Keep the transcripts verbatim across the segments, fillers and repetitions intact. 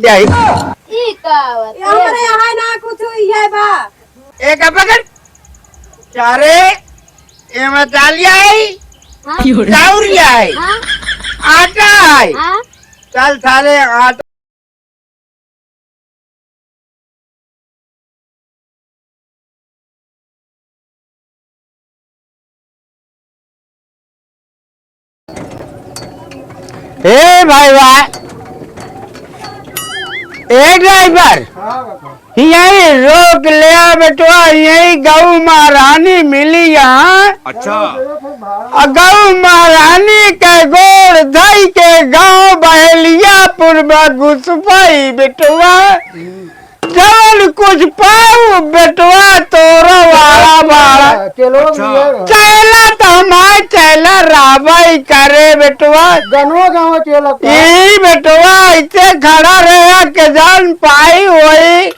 जाई। ई का आवत? ये हमरे यहाँ ना कुछ हुई है बा। एक पकड़। सारे, एमा दालिया है, हाँ। चाउरिया है, हाँ। आटा है। हाँ। चल सारे, आटा। ए भाई वाह, ए ड्राइवर, हाँ बाबा। यहीं रोक ले बेटवा, यहीं गौ महारानी मिली यहाँ। अच्छा। आ गौ महारानी के गोड़ धई के गाँव बहेलियापुर में घुसबई बेटवा। जवन कुछ पाऊ बेटवा तोरो वाला बाड़ा। चलो अच्छा। भैया। चैला तो हमार चैला राबई करे बेटवा। गनवा गाँव चैला का। ई बेटवा ऐसे खड़ा रहे के जान पाई होई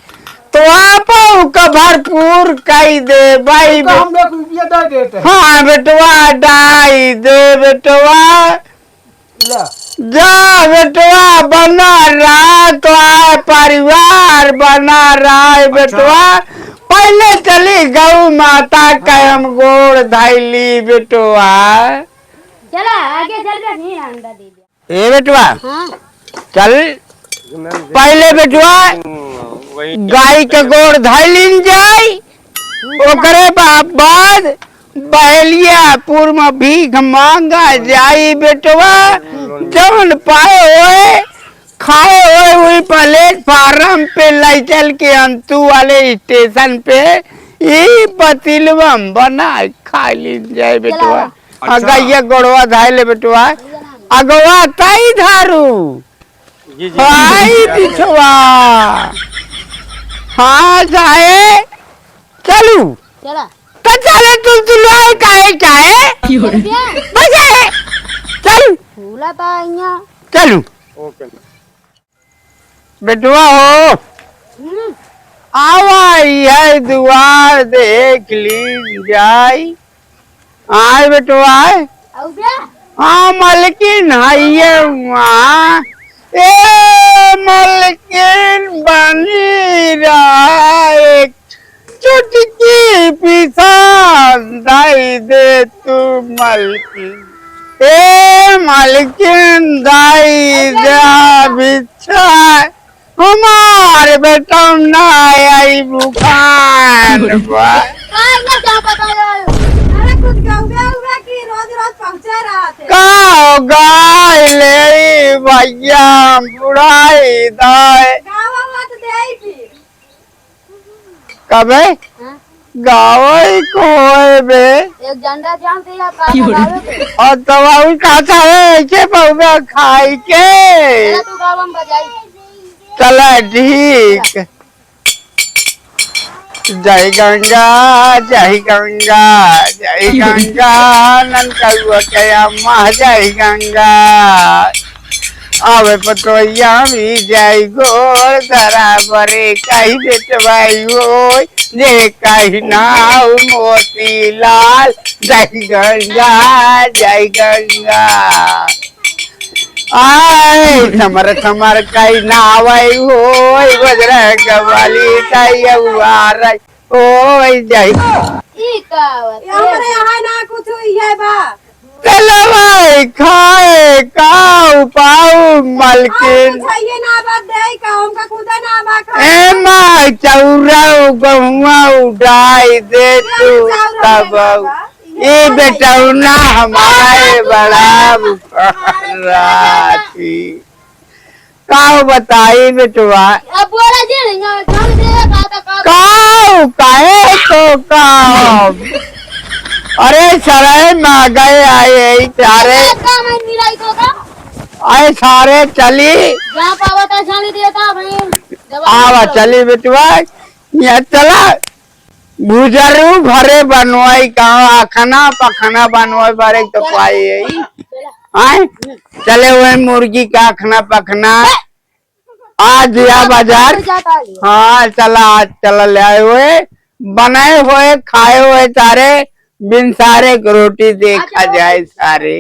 तो आपो का भरपूर कई दे भाई तो बे-, हम लोग रुपया दे देते हैं। हाँ बेटवा डाई दे बेटवा। ला। जा बेटवा, बना रहा तो आए, परिवार बना रहा है अच्छा। बेटवा। पहले चली गौ माता का हम गोड़ धइली बेटवा। चला, आगे चल के नहीं अंडा दे दिया। ए बेटवा, हाँ। चल, पहले बेटवा, गाय के गोड़ धइलिन जाई। ओकरे बा-, बाद बहेलियापुर में भीख मांगा जाई बेटवा, जौन पाए होए, खाए होए, वही प्लेटफार्म पे लई चल के अंतू वाले स्टेशन पे ई पतीलवा में बना खा लीन जाए बेटवा। चला। हाँ, अच्छा। गइया गोड़वा धाए ले बेटवा, अगवा तई धारू। जी, जी। हाय पिछवा। हाँ, चाहे चलू। चला। तो चले तुलतुलवा काहे चाहे? रुपया? बस आए। चल। फूला तो आइया। चलू। ओके। बेटवा हो। हम्म। आवा, यह दुआर देख ली जाई। आए बेटो, आए। आऊ बे? हाँ, मलकिन, हइये हुआ। ए, मलकिन, बनी रहा एक चुटकी पिसान, दई दे तू मलकिन। ए, मलकिन, दई दे भिक्षा। हमार बेटौना आई बुखान बा। काहे ना जा बतायो? अरे कुछ गौबे उबे की रोज रोज पहुँचे रहत है। का हो गाय ले भैया बुढ़ाई दाय। गावा मत देई फिर। कबे? हाँ? गावई को होए बे। एक झंडा जानते या का गावे के? और तब और का चाहे ऐसे पौधा खाई के? चला तू गावा हम बजाई। चला ठीक। जय गंगा, जय गंगा, जय गंगा, ननकउआ के अम्मा, जय गंगा। आवे पतोहिया भी जाई गोड़ धरा बरे, कही बेटवाई होई, जे कही नाव मोतीलाल, जय गंगा, जय गंगा। आय, समर समर कई नावई होई, बजरंग बली कई अगुआरई होई जाई। ई का आवत? ये हमरे यहाँ ना कुछ हुई है बा। चलवाई खाए काऊ पाऊ मलकिन। कुछ है ये ना बात दे का, हमका खुदा ना बा खा। ए माँ, चौरा गहुआ उड़ाई दे तू तब। ये बेटौना हमारे बड़ा राती। काऊ बताई बेटवा? अब बोला जी नहीं, जान दे, का तो का काऊ, काहे तो काऊ? अरे सराय में आ गए आए, अरे का मैं मिलाई को का? आए सारे चली। जहाँ पावा ता जाने दिया था भाई। आवा चली बेटवा, यहाँ चला। भुजरू भरे बनवाई का, अखना पखना बनवाई बारे तो पाई है। आए? चले हुए मुर्गी का अखना पखना। आज या बाजार। हाँ, चला, आज चला ले आए हुए। बनाए हुए, खाए हुए सारे, बिन सारे को रोटी देखा जाए सारे।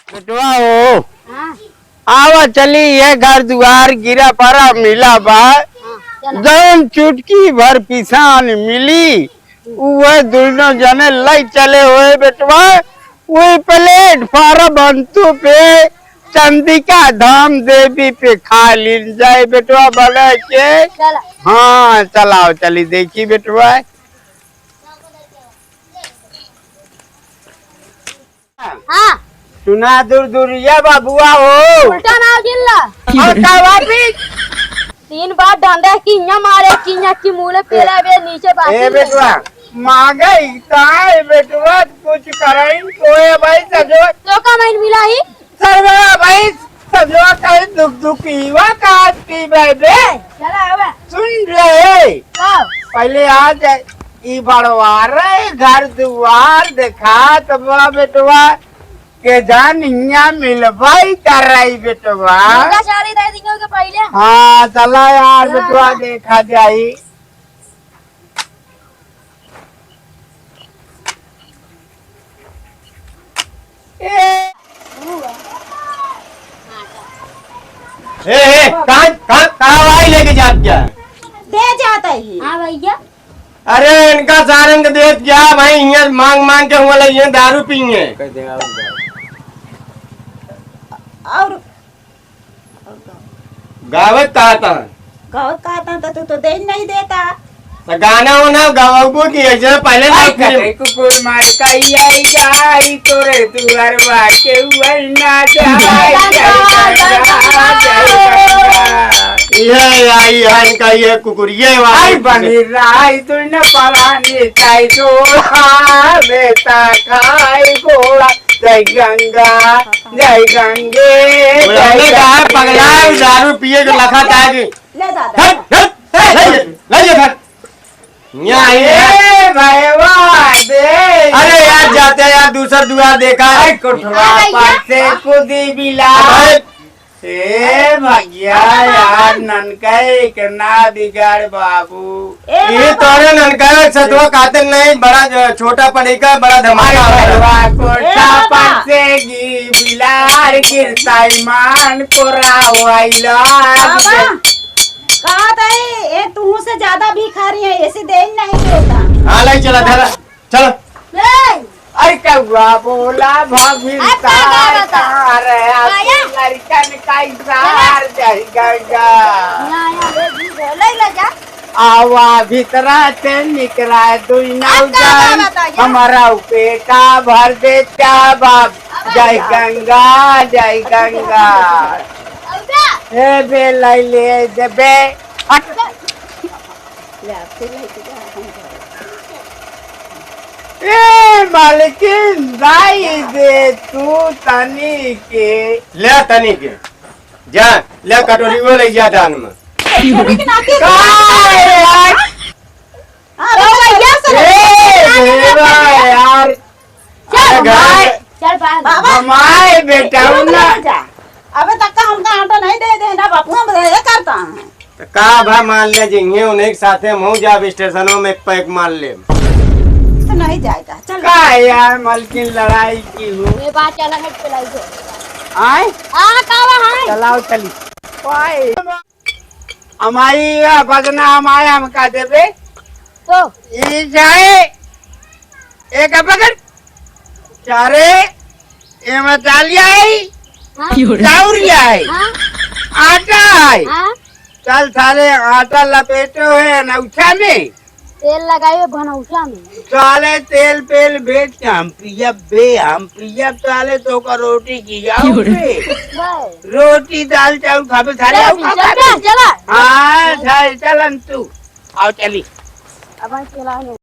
बेटवा हो। हाँ। आवा चली, ये घर दुआर गिरा परा मिला बा। हाँ, चला। जौन चुटकी भर पिसान मिली, उहे दुइनो जने लई चले होए बेटवा। वही प्लेटफार्म अंतु पे चंदिका धाम देवी पे खा लीन जाए बेटवा बना के। चला। हाँ, चलाओ चली देखी बेटवा। हाँ। सुना दुरदुरिया बाबुआ हो। उल्टा नाव जिल्ला। और का बात भी? तीन बार डंडा किया मारे, किया की मूले पेला बे नीचे बाकी ए बेटवा, मांगे ताए बेटवा कुछ कराइन कोए भाई सजो। तो का माइन मिला ही? सरवा भाई सजो कहीं दुख दुखी वा काट की बे। चला आवा। सुन रे। का? पहले आ जाए। ई बड़वार है, घर दुआर देखात बा बेटवा, के जान हियाँ मिलबाई कराई बेटवा। मुर्गा सारी दे दियो के पहले। हाँ, चला यार हाँ। बेटवा, देखा जाई। ए। ए, ए, कहाँ, कहाँ, कहाँ आई लेके जात क्या? दे जाता ही। हाँ भैया। अरे इनका सारन के देत क्या भाई, हियाँ मांग मांग के हुआ लगे दारू पिए। और गावत कहा था? गावत कहा था तो तू तो दे ही नहीं देता। तो गाना वाना गवाबो कि ऐसे पहले ना आई फिल्म। कटे कुकुर मार का आई जाई तोरे दुआरवा के उई ना जाई, जाई गंगा, जाई गंगा। ये आई हन का ये कुकुर, ये वाला आई कुकुर। बनी राई तू न परानी ताई जोड़ा, बेटा खाई घोड़ा, जय गंगा, जय गंगे, बोला, जय हमने कहा गंगे। पगला है, दारू पिए के लखा था कि ले दादा। हट, हट, हट, ले, ले, ले, ले, हट। यहाँ आई है। ए भाई वाह, दे। अरे यार, जाते हैं यार, दूसर दुआर देखा। आई कोठवा अरे पर से कूदी बिला। अरे ए भैया यार, ननका एक ना बिगाड़ बाबू। ए ये बाबा। तोरे ननका सतवा खातिर नहीं, बड़ा ज-, छोटा पड़ी का बड़ा धमाका अरे होता है। बड़वा कोठा ए बाबा। पर से गी बिलार गिरता ईमान कोरा वाइला। बाबा, कहा था ये, ये तू से ज्यादा भिखारी है, ऐसे दे ही नहीं देता। हाँ, लाई चला, धरा। चलो। ए! अरे कौआ बोला भभिन अब का तार गावत है? तार, अब आया? लड़कन का इजार चला। जाई गंगा। ना, ना, ले जी, ले, ले जा। आवा भीतरा से निकरा दुई अब का नौजवान, गावत है? हमारा पेटा भर दे क्या बाप? अब जाई आया। गंगा, जाई अब गंगा। अब जा। ए बे लाई ले दे बे। हट। ले, फिर लेके जा, हम घर। ए मालकिन, दाई दे तू तनी के। ले तनी के। जा, ले कटोरी वो ले जा दान में। छोरी के नाती का है यार? हाँ, तो भैया से ए, देवा यार। चल, अरे घर भाई, चल बाहर। बाबा, हमारे बेटा तू उन्ना। ले जा। अबे तक का हमका आटा नहीं दे दे ना बापू, हम ये करता है। तो का भा मान ले जिंगे उन्हें के साथे हम हूँ जाब स्टेशनों में पैक मार ले। तो नहीं जाएगा, चल। का यार मलकिन लड़ाई की हो? ये बात चला है, चलाई दो। आए? आ, का हुआ है? चलाओ चली। पाए। हमारी यह बदनाम आए, हम का देबे? तो? ई जाए, एक पकड़। चारे, एमा दालिया है, हाँ? चाउरिया है, हाँ? आटा है। हाँ? चल साले, आटा लपेटो है अनौठा में। तेल लगाइए भनौठा में। साले तेल पेल बेच के हम पियब बे, हम पियब साले तो का रोटी की जाओ बे। बस। रोटी दाल चाउर खाबे साले चल, आओ चल, खाबे। चल, चल। हाँ, चल, चलन तू। आओ चली। अब हम चला ले।